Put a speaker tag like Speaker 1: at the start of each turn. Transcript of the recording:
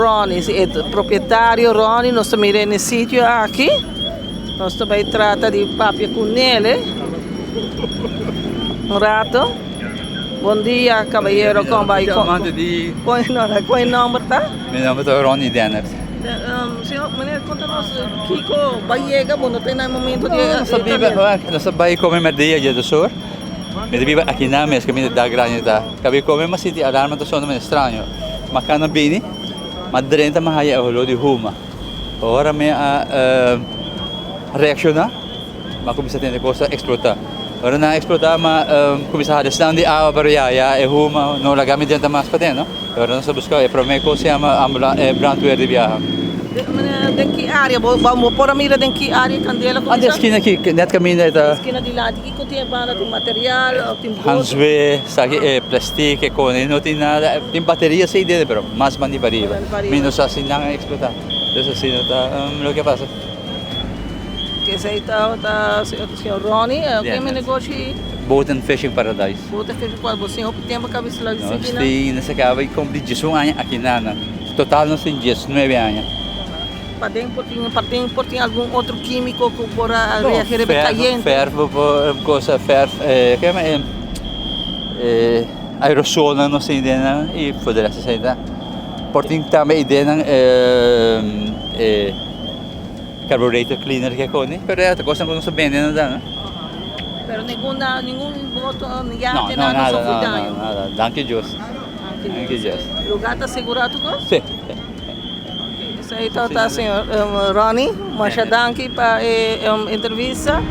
Speaker 1: Ronnie, si e propietario Ronnie nos ta mira e sitio aki. Nos ta bay trata di papia cu nele un rato. Bon dia caballero, con bay? Con e nomber ta?
Speaker 2: Mi nomber ta Ronnie Dennert.
Speaker 1: Señor, meneer, conta nos kico bay yega, bo no ta na e momento di
Speaker 2: e candela. Nos a bay come merdia dje dos or. Mi ta biba aki nan mes caminda dak grandi ta. Cabe come mi a sinti alarma ta sona medio straño. Ma cana bini, ma drenta mi a haya e holor di huma. Ora mi a reacciona, mi a cuminsa tende cos ta explota. Ora nan a explota mi a cuminsa hada esnan di awa pero ya ya e huma no laga mi drenta mas paden no. Ora nos a busca e prome cos se yama brandweer di biaha.
Speaker 1: Den ki area? Bo por a mira den ki area e candela cuminsa?
Speaker 2: Ante esquina aki, net caminda e ta.
Speaker 1: Esquina dilanti. Kiko tin e banda? Tin material of tin boto?
Speaker 2: Hanzwe, esaki e plastic, e kone, no tin nada. Tin bateria si dentro, pero mas bandi pariba. Mi no sa si nan a explota. Dus asina ta loke a pasa.
Speaker 1: Esei ta señor Ronnie, ken mi negoshi?
Speaker 2: Boat and Fishing Paradise.
Speaker 1: Boat and Fishing Paradise, bo tin hopi tempo caba esla
Speaker 2: nos tin, nos a caba di cumpli diesun aña aki nan. Total nos tin diesnuebe aña.
Speaker 1: Paden por tin, paden por tin algun otro quimico cu por a reagi riba e cayente?
Speaker 2: Verf, verf por cosa, verf, ke yama e aerosolnan nos tin den nan y for de rest esey ta. Por tin tambe ideanan e carburetor cleaner ke koni, pero e cosnan cu nos ta bende nan ta no.
Speaker 1: Pero ningun ningun boto ni yate nada no sufri daño?
Speaker 2: No, no, nada, danki Dios.
Speaker 1: Danki Dios. Lugar ta segura tur cos?
Speaker 2: Si.
Speaker 1: Esei ta ta señor Ronnie, masha danki pa e entrevista.